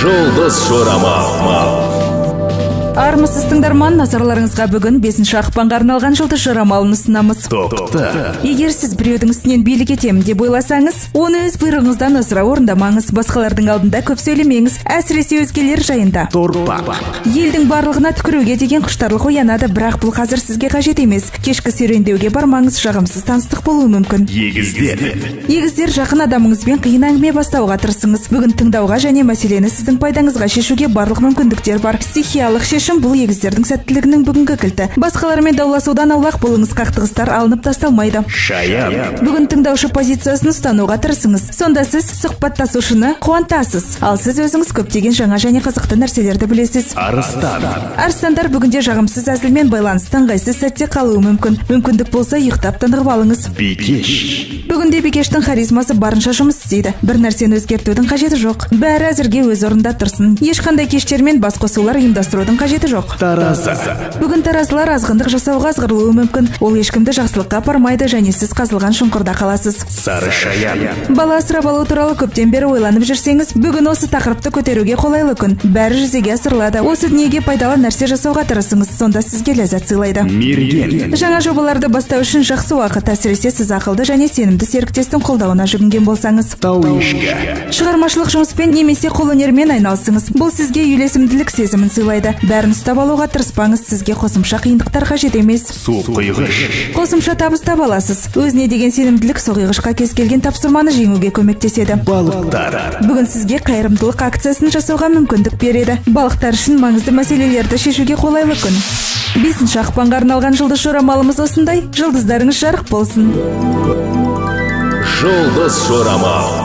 Жұлдыз жорамал. Армысыз, тыңдарман! Назарларыңызға бүгін 5 ақпанға арналған жұлдыз жорамалын ұсынамыз. Тоқты. Егер сіз біреудің үстінен билік етемін деп ойласаңыз, оны өз бұйрығыңыздан асыра орындамаңыз. Басқалардың алдында көп сөйлемеңіз, әсіресе өзгелер жайында. Торпақ. Елдің барлығына түкіруге деген құштарлық оянады, бірақ бұл қазір сізге қажет емес. Кешкі серуендеуге бармаңыз, жағымсыз таныстық болуы мүмкін. Егіздер. Егіздер, жақын адамыңызбен қиын әңгіме бастауға тырысыңыз. Бүгін тыңдауға және мәселені сіздің пайдаңызға шешуге барлық мүмкіндіктер бар. Стихиялық шешім — бұл егіздердің сәттілігінің бүгінгі кілті. Басқалармен дауласудан аулақ болыңыз, қақтығыстар алынып тасталмайды. Шаян. Бүгін тыңдаушы позициясын ұстануға тырысыңыз. Сонда сіз сұхбаттасушыны қуантасыз, ал сіз өзіңіз көптеген жаңа және қызықты нәрселерді білесіз. Арыстан. Арыстандар бүгінде жағымсыз әзілмен байланысты ыңғайсыз сәтте қалуы мүмкін. Мүмкіндік болса, ұйықтап, тынығып алыңыз. Бикеш. Бүгінде бикештің харизмасы барынша жұмыс істейді. Бір нәрсені өзгертудің қажеті жоқ, бәрі әзірге өз орнында тұрсын. Ешқандай кештер мен басқосулар ұйымдастырудың қажеті жоқ. Таразы. Бүгін таразылар азғындық жасауға азғырылуы мүмкін. Ол ешкімді жақсылыққа апармайды және сіз қазылған шұңқырда қаласыз. Сары шаян. Бала асырап алу туралы көптен бері ойланып жүрсеңіз, бүгін осы тақырыпты көтеруге қолайлы күн. Бәрі жүзеге асырылады. Осы дүниеге пайдалы нәрсе жасауға тырысыңыз, сонда сізге ләззат сыйлайды. Мерген. Жаңа жобаларды бастау үшін жақсы уақыт, әсіресе сіз ақылды және сенімді серіктестің қолдауына жүгінген болсаңыз. Тау ешкі. Шығармашылық жұмыспен немесе қолөнермен айналысыңыз. Бұл сізге үйлесімділік сезімін сыйлайды. Бәрін ұстап алуға тырыспаңыз, сізге қосымша қиындықтар қажет емес. Су құйғыш. Қосымша табыс таба аласыз. Өзіне деген сенімділік суқұйғышқа кез келген тапсырманы жеңуге көмектеседі. Балықтар. Бүгін сізге қайырымдылық акциясын жасауға мүмкіндік береді. Балықтар үшін маңызды мәселелерді шешуге қолайлы күн. 5 ақпанға арналған жұлдыз жорамалымыз осындай. Жұлдыздарыңыз жарық болсын! Жұлдыз жорамал.